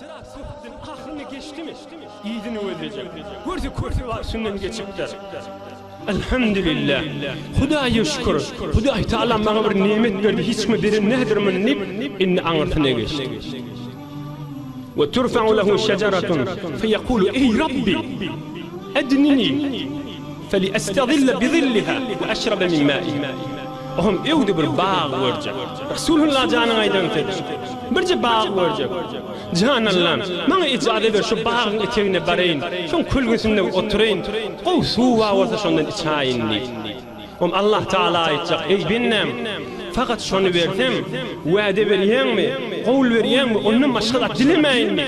Köprüden ahryny geçdimi, yzyny gözlejek. Görse köprü bar üstünden geçipdir. Elhamdülillah. Hudaýa şükür. Hudaý Taala maňa bir nemet berdi, hiç kime beren nädir muny diýip, indi aňyrsyna geçdi. We turfa'u lehu şejeretun feyekulu eý Rabbi ednini feliestazille bizilliha we eşrabe min ma'iha. Ohm öwde bir bag görjek. Resulullah janyň aýdan sözi. Birje bag görjek. Jan Allam, maňa ijaza ber şu bagyň etegine baraýyn, şoň kölgesinde oturaýyn, gowy suw bar bolsa şondan içaýyn diýip. Ohm Allah Tagala aýtjak, Eý bendäm, fakat şony bersem, wade berýäňmi, gowul berýäňmi, ondan başga zat dilemäýinmi?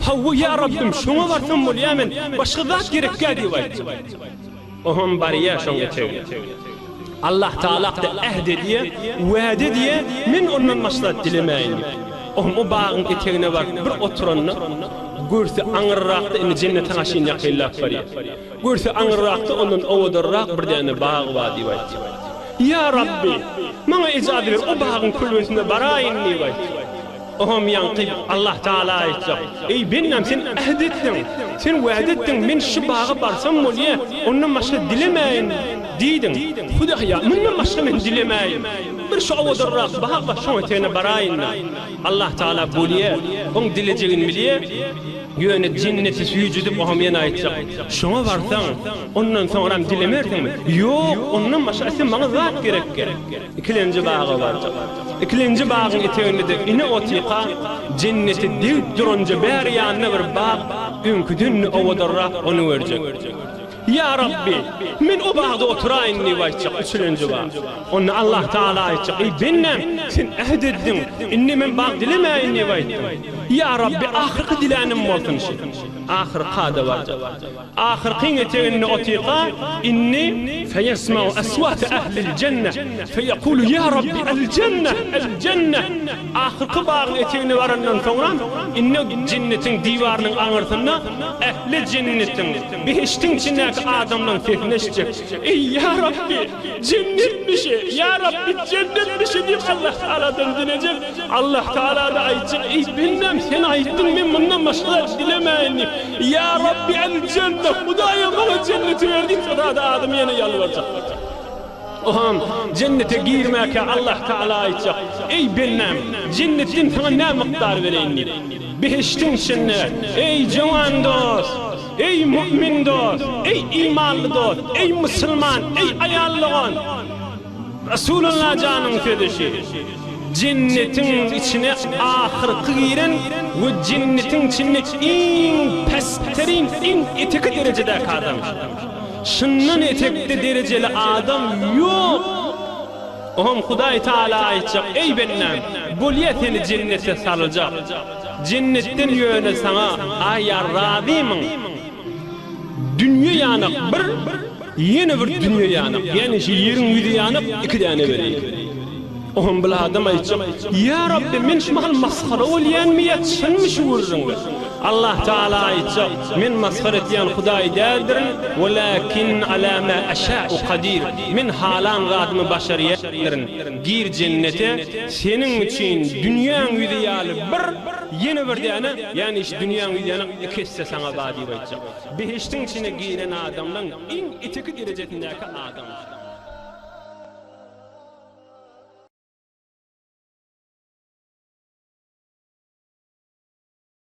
Hawa, ýa Rabbym, şoňa barsam bolýa men, başga zat gerekgä diýip aýtjak. Ohm barýa şoň etegine. Allah Tagala-da ähd edýä, wade edýä, men ondan başga zat dilemäýin diýip. Ohm o bagyň etegine baryp bir oturanda, görse aňyrrakda indi jennete gaşyn ýakynlap barýa. Görse aňyrrakda ondan owadanrak bir däne bag bar diýip aýtdy. Ýa Rabbi, maňa ijaza ber, o bagyň külbesine baraýyn diýip aýtdy. Oňam ýaňky Allah Tagala aýtjak, Eý bendäm, sen ähd etdiň, sen wada etdiň, men şu baga barsam bolýa, ondan başga dilemäýin diýdiň. Hudaýa, mundan başga men dilemäýin. Bir şu owadanrak bag bar, şoň etegine baraýyn-da. Allah Tagala bolýa, oň dilejegini bilýä. Ýöne jenneti süýjüdip oňam ýene aýtjak, Şoňa barsaň, ondan soňram dilemersiňmi? Ýok, ondan başga ise maňa zat gerekge. Ikilenji baga barjak. Ikilenji bagyň eteginde-de ine otyka, jennete degip duranja bäri ýanynda bir bag, öňküden-de owadanrak ony görjek. Ýa Rabbi, men o bagda oturaýyn diýip aýtjak, üçülenji bag. Onda Allah Tagala aýtjak, Eý bendäm, sen äht etdiň, indi men bag dilemäýin diýip aýtdyň. Ýa Rabbi, ahyrky dilänim bolsun şi. Ahyrka-da barjak. Ahyrkyň eteginde otyka, indi, Feýesmau aswate ehlil jenne, feýekulu ýa Rabbi, el-jenne, el-jenne. Ahyrky bagyň etegine barandan soňra, indi jennetiň diwarynyň aňyrsynda ähli jennetiň, behişdiň içindäki adamlaryň sesini eşitjek, Eý, ýa Rabbi, jennetmişi, ýa Rabbi, jennetmişi diýip Allah Tagaladan dilejek. Allah Tagala-da aýtjak, Eý, bendäm, sen aýtdyň, men mundan başga zat dilemäýin diýip. Ýa Rabbi, el-jenne, Hudaýa maňa jenneti ber diýip, şo zada adam ýene ýalbarjak. Oňam jennete girmäkä Allah Tagala aýtjak, Eý, bendäm, jennetden saňa nä mukdar bereýin diýip. Behişdiň içinde, Eý, jowan dost! Eý, mu'min dost! Eý, imanly dost! Eý, musulman! Eý, aýal dogan! Resulullah janyň sözi şi, Jennetiň içine ahyrky giren we jennetiň içinde iň pesterin, iň eteki derejedäki adam şi. Şundan etekde derejeli adam ýok. Oňam Hudaý Taala aýtjak, Eý bendäm, bolýa seni jennete salyjak. Jennetden ýöne saňa aýar razymyň? Dünýe ýanak bir, ýene bir dünýe ýanak, ýagny şu ýeriň ýüzi ýanak iki däne bereýin. Oňam bir adam aýtjak, Ýa Rabbi, men şu mahal masgara bolýanmy ýa çynmy şu gürrüňler? Allah Tagala aýtjak, Men masgara etýän Hudaý däldirin, welakin ala ma eşâ'u kadir, Men halan zadymy başarýandyryn, gir jennete, seniň üçin dünýäň ýüzi ýaly bir, ýene bir däne, ýagny şu dünýäň ýüzi ýaly iki esse saňa bar diýip aýtjak. Behişdiň içine giren adamlaň iň eteki derejesindäki adam.